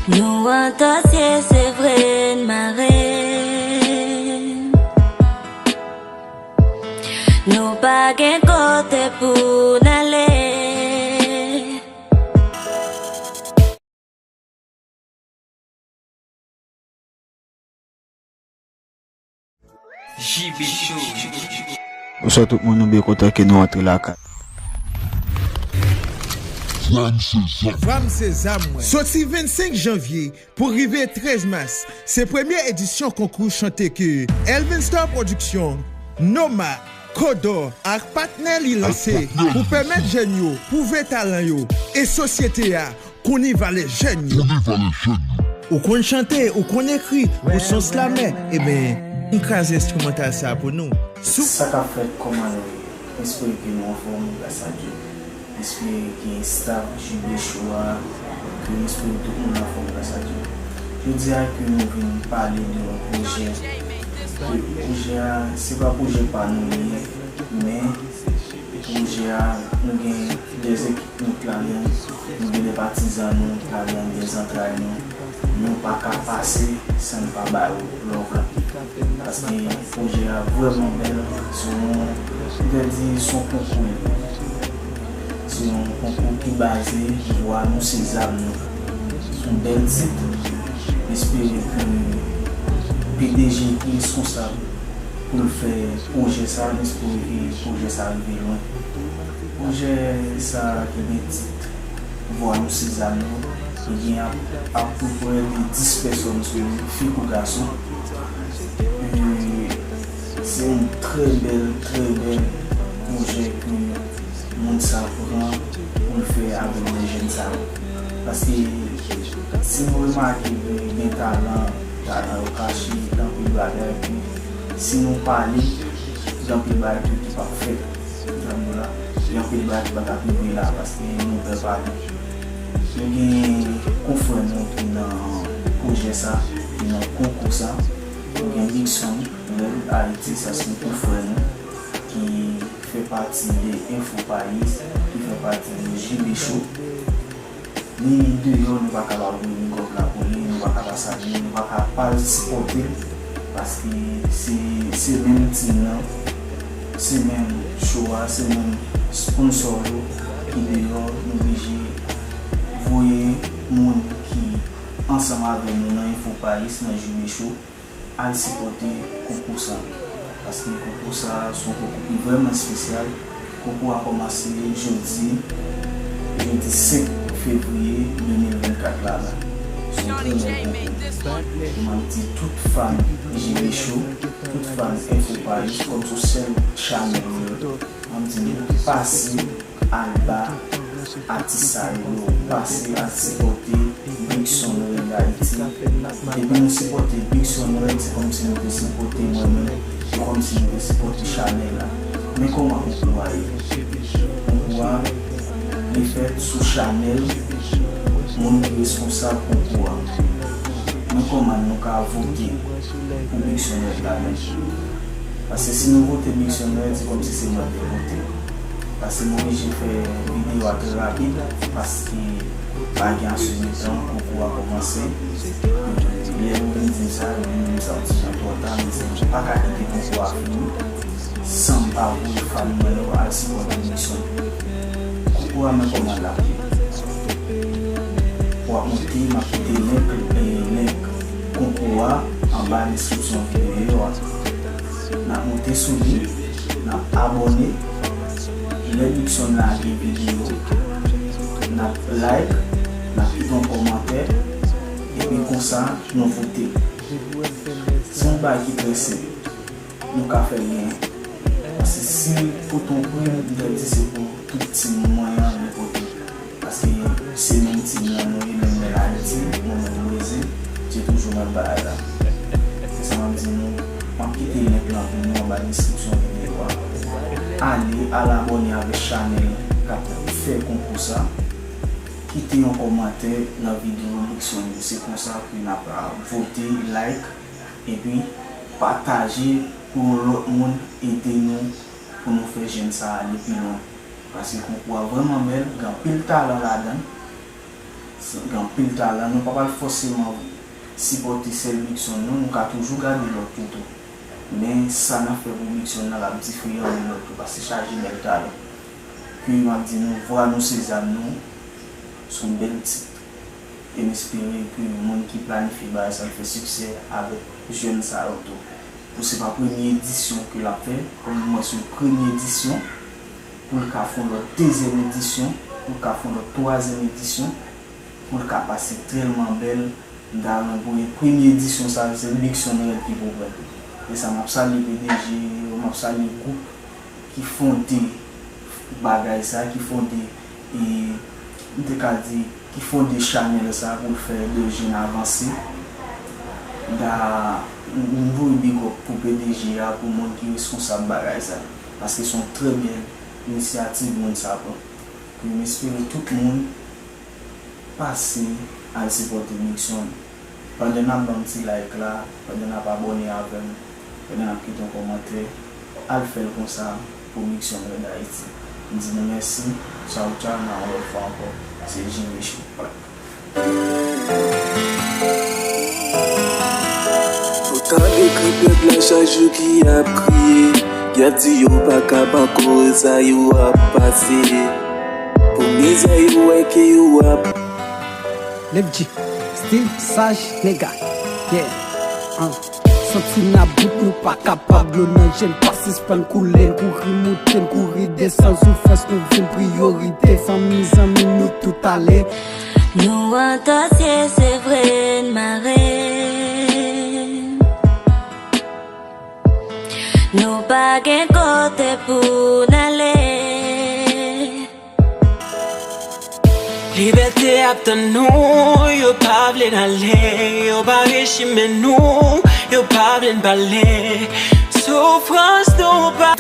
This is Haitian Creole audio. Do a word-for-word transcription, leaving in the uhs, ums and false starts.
Nou antasye, se vre n mare. Nou pa gen kote pou n ale. J B Show. Bonswa tout moun, nou byen kontan ke nou antre lakay. Vwa m se zam mwen. Soti vennsenk janvye pou rive trèz mas, se premye edisyon konkou chante ke Elvin Star Production, Noma, Kodò ak patnè li lanse pou pèmèt jèn yo pwouve talan yo e sosyete a konnen valè jèn yo. Ou konn chante, ou konn ekri, ou se yon slamè, ebyen, vin kraze enstrimantal sa pou nou. Sou. Sa k ap fèt, kòman nou ye? M espere ke nou anfòm, gras a Dye. M espere ke staff J B Show a, ke m espere tout moun anfòm, gras a Dye. Jodi a ke nou vin pale de yon pwojè. Pwojè a, se pa pwojè pa nou li ye, men pwojè a, nou gen de ekip nou k ladan l, nou gen de patizan nou k ladan l, de zantray nou. Nou pa ka pase san n pa ba yo love la. Paske pwojè a vrèman bèl. Se yon, m te di, se yon konkou. Se yon konkou ki baze Vwa nou se zam nou. Se yon bèl tit. M espere ke P D G ki reskonsab pou l fè pwojè sa, m espere ke pwojè sa rive lwen. Pwojè sa ki gen tit Vwa nou se zam nou, li gen ap- apeprè de dis pèsòn sou li, fi kou gason. E se yon trè bèl, trè bèl pwojè ke moun sa pran pou l fè avèk de jèn sa yo. Paske si nou remake ke gen talan, talan yo kache, gen anpil bagay ke si nou pale, gen anpil bagay tou ki p ap fèt. Sa m di w la, gen anpil bagay ki pa t ap rive la paske nou pè pale. Nou gen konfrè nou ki nan pwojè sa, ki nan konkou sa. Nou gen Dickson Red Ayiti, sa se yon konfrè nou ki fè pati de Info Payis, ki fè pati de J B Show. Li deyò, nou pa ka pa voye big up la pou li, nou pa ka pa salye l, nou pa ka pa sipòte l, paske se, se menm tim nan, se menm show a, se menm sponsò yo ki deyò, nou blije voye moun ki ansanm avè nou nan Info Payis, nan J B Show, al sipòte konkou sa. Paske konkou sa, se yon konkou ki vrèman espesyal. Konkou a kòmanse jodi, jodi senk fevriye de mil vennkat la la. Se yon trè bèl konkou. M ap di tout fan J B Show, tout fan Info Payis, kòm se sèl chanèl yo, m ap di nou pase al ba atis sa yo, pase al sipòte Big Sun Red Ayiti. Depi nou sipòte Big Sun Red, se kòmsi nou te sipòte mwen menm, se kòmsi nou te sipòte chanèl la. Men kòman konkou a ye? Konkou a, li fèt sou chanèl moun ki reskonsab konkou a. Men kòman nou ka vote pou Big Sun Red la menm? Paske si nou vote Big Sun Red, se kòmsi se mwen ki te vote. Paske m oblije fè videyo a trè rapid, paske pa gen ase de tan, konkou a kòmanse. Lè yo vin di m sa, yo vin di m sa yon ti jan twò ta, men se m pa ka kite konkou a fini san m pa voye fan mwen yo al sipòte Big Sun. Konkou a, men kòman l ap ye. W ap monte, m ap kite link, eh, link konkou a anba deskripsyon videyo a. N ap monte sou li, n ap abòne. Lè Big Sun lage videyo, n ap like, n ap kite yon kòmantè, epi konsa, nou vote. Se yon bagay ki trè senp. Nou ka fè l genyen. Paske si l pote yon pri, m te di se pou tout tim mwen an li pote. Paske se menm tim nan nou ye, menm lè l Ayiti, mwen menm Brezil, se toujou menm bagay la. Se sa m ap di nou, m ap kite link lan pou nou anba deskripsyon videyo a. Ale, al abòne avèk chanèl k ap fè konkou sa. Kite yon kòmantè nan videyo Big Sun yo. Se konsa ke n ap vote, like, epi pataje pou yon lòt moun ede nou pou nou fè jèn sa ale pi lwen. Paske konkou a vrèman bèl, gen anpil talan ladan l. Gen anpil talan, nou pa pral fòseman sipòte sèl Big Sound non, nou ka toujou gade lòt yo tou. Men sa n ap fè pou Big Sound nan, l ap diferan de lòt yo, paske chaje bèl talan. Ke m ap di nou, vwa nou se zam nou, se yon bèl tit. E m espere ke moun ki planifye bagay sa l fè siksè avèk jèn sa yo tou. Pou se pa premye edisyon ke l ap fè, pou mwen se yon premye edisyon, pou l ka fè yon lòt dezyèm edisyon, pou l ka fè yon lòt twazyèm edisyon, pou l ka pase tèlman bèl. M ta renmen pou premye edisyon sa, se Big Sound Red ki pou pran. E sa, m ap salye P D G yo, m ap salye gwoup ki fonde bagay sa, ki fonde, e, m te ka di, ki fonde chanèl sa pou l fè de jèn avanse. Da, m, m voye big up pou P D G a, pou moun ki responsab bagay sa. Paske se yon trè bèl inisyativ moun sa pran. Pou m espere tout moun pase al sipòte Big Sound. Pandan n ap ban m ti like la, pandan n ap abòne avè m, pandan n ap kite yon kòmantè, al fè l konsa pou Big Sound Red Haiti. M di nou mèsi, tchaw tchaw, nan yon lòt fwa ankò. Se Jimmy Show. Ou tande kri pèp la chak jou ki ap kriye. Y ap di yo pa ka ankò, sa yo ap pase. Pou mizè yo wè ke yo ap Lil G, stil saj nèga. Yeah. Uh. Santi n ap bout, nou pa kapab. Dlo nan je n, pa sispann koule n, kouri moute n, kouri desann, soufrans nou vin priyorite. Fanmi, zanmi, nou tout ale. Nou an dosye, se vre n mare. Nou pa gen kote pou n ale. Libète ap tann nou, yo pa vle n ale, yo bare chimen nou, yo pa vle n pale. Soufrans nou pa